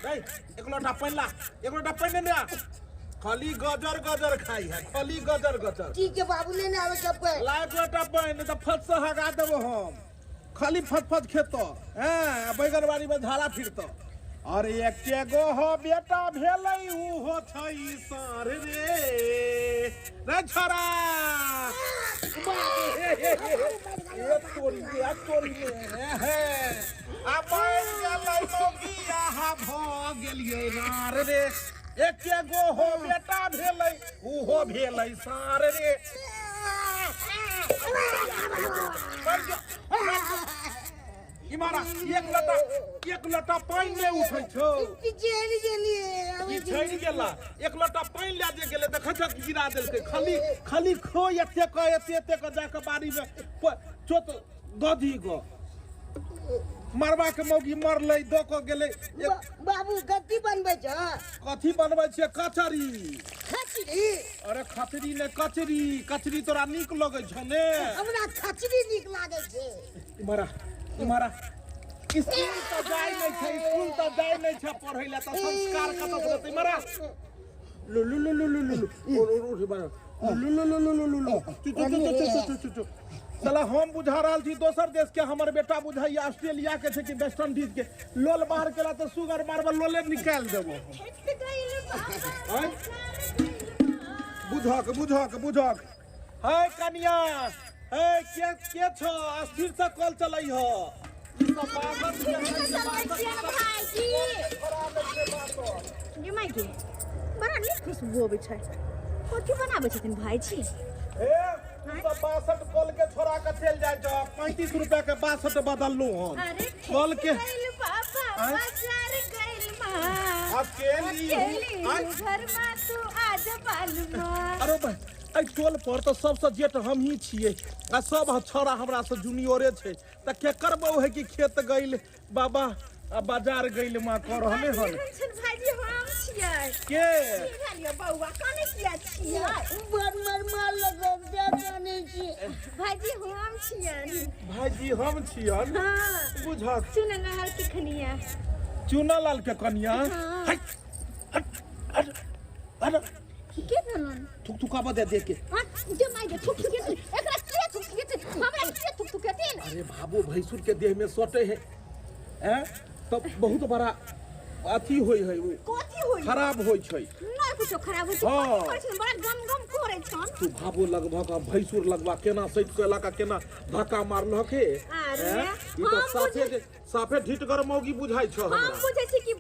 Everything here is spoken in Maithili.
रे एक लोटा पानि ला, एक लोटा पानि ने आ। खाली गजर गजर खाई है, खाली गजर गजर। ठीक है बाबू, लेने आवे सब पे। ला एक लोटा पानि, नहीं तो फट से हगा देबो हम। खाली फट फट खेतो हैं, बैगन बाड़ी में झाड़ा फिरतो। अरे एके गो हो बेटा भेलै उहो छै साँढ़ रे। रे छोरा ए तोरी ए तोरी ने हे आ मरि गेलै मौगी आहा भऽ गेलियै नार रे। एके गो हो बेटा भेलै उहो भेलै साँढ़ रे। मरि जो, इमारा एक लोटा पानि नहि उठै छौ। पिछेड़ गेलियै। पिछड़ि गेला। एक लोटा पानि लए जे गेलै देखै छह गिरा देलकै। खाली खाली खो एते क एते एते क जाके बाड़ी में चोत दधी गो मरबा के मौगी मरलै दऽ कऽ गेलै। बाबू कथी बनबै छ? कथी बनबै छियै? कचरी। खचरी? अरे खचरी ने कचरी। कचरी तोरा नीक लगै छौ ने? हमरा खचरी नीक लागै छै। इम्हर आ, इम्हर आ। स्कूल तऽ जाइ नहि छै, स्कूल तऽ जाइ नहि छै पढ़ै लए, तऽ संस्कार कतऽ से लेतै? इम्हर आ। लु लु लु लु लु लु लु। उठ उठ उठ इम्हर आ। लु लु लु लु लु लु लु। चु चु चु चु चु चु चु चु। साला हम बुझा रहल छी दोसर देश के, हमर बेटा बुझाइया ऑस्ट्रेलिया के छै कि वेस्ट इंडीज के। लोल बाहर केला तऽ सुगर मारबल लोले निकालि देबो हम। आँय? बुझक बुझक बुझक। हे कनिया, हे के के छो? अस्थिर से कॉल चलै हो। ई सब बासठ के गे माय गे, बड़ा नीक खुशबू अबै छै। कथी बनाबै छथिन भाईजी? ए तू सब 62 कॉल के छोड़ा के चलि जाइ छौ। 35 रुपया के 62 बदललू हन। अरे कॉल के गइल पापा। आँय? बाजार गइल माँ। अकेली अकेली आँय? घर मा तू आज बालमा। अरे भाई, एहि टोल पर तऽ सबसँ जेठ हमही छियै आ सब छौड़ा हमरासँ जूनियरे छै, तऽ केकर बहू है कि खेत गइल बाबा आ बाजार गइल माँ कह रहले हन। केहन छनि भाईजी? हम छियै। के? की भेल यौ बौआ, कने किया छियै? बड़ मर मार लगल जा जानै छी। भाईजी हम छियनि। भाईजी हम छियन? हाँ। बुझक। चुनलाल के कनिया। चुनालाल के कनिया? हाँ। हट हट हट हट। के भेलन? थुक थुकाबऽ दे देख के। हाँ, जे माय गे, थुक थुकेथिन। एकरा के थुक थुकेथिन? हमरा के थुक थुकेथिन? अरे बाबू, भैंसुर के देह में सटे है हैं तब बहुत बड़ा अथी होय है उ। कथी होय? खराब होय छै। नहीं कुछो खराब होय छै। हाँ। कथी करै छन? बड़ा गम गम करै छन। तू भाबो लगभग आ भैंसुर लगवा केना सटि के लका केना धक्का मारलक हे। अरे, हैं? ई तऽ हम साफे साफे ढिटगर मौगी बुझाइ छौ हम हमरा। बुझै छी कि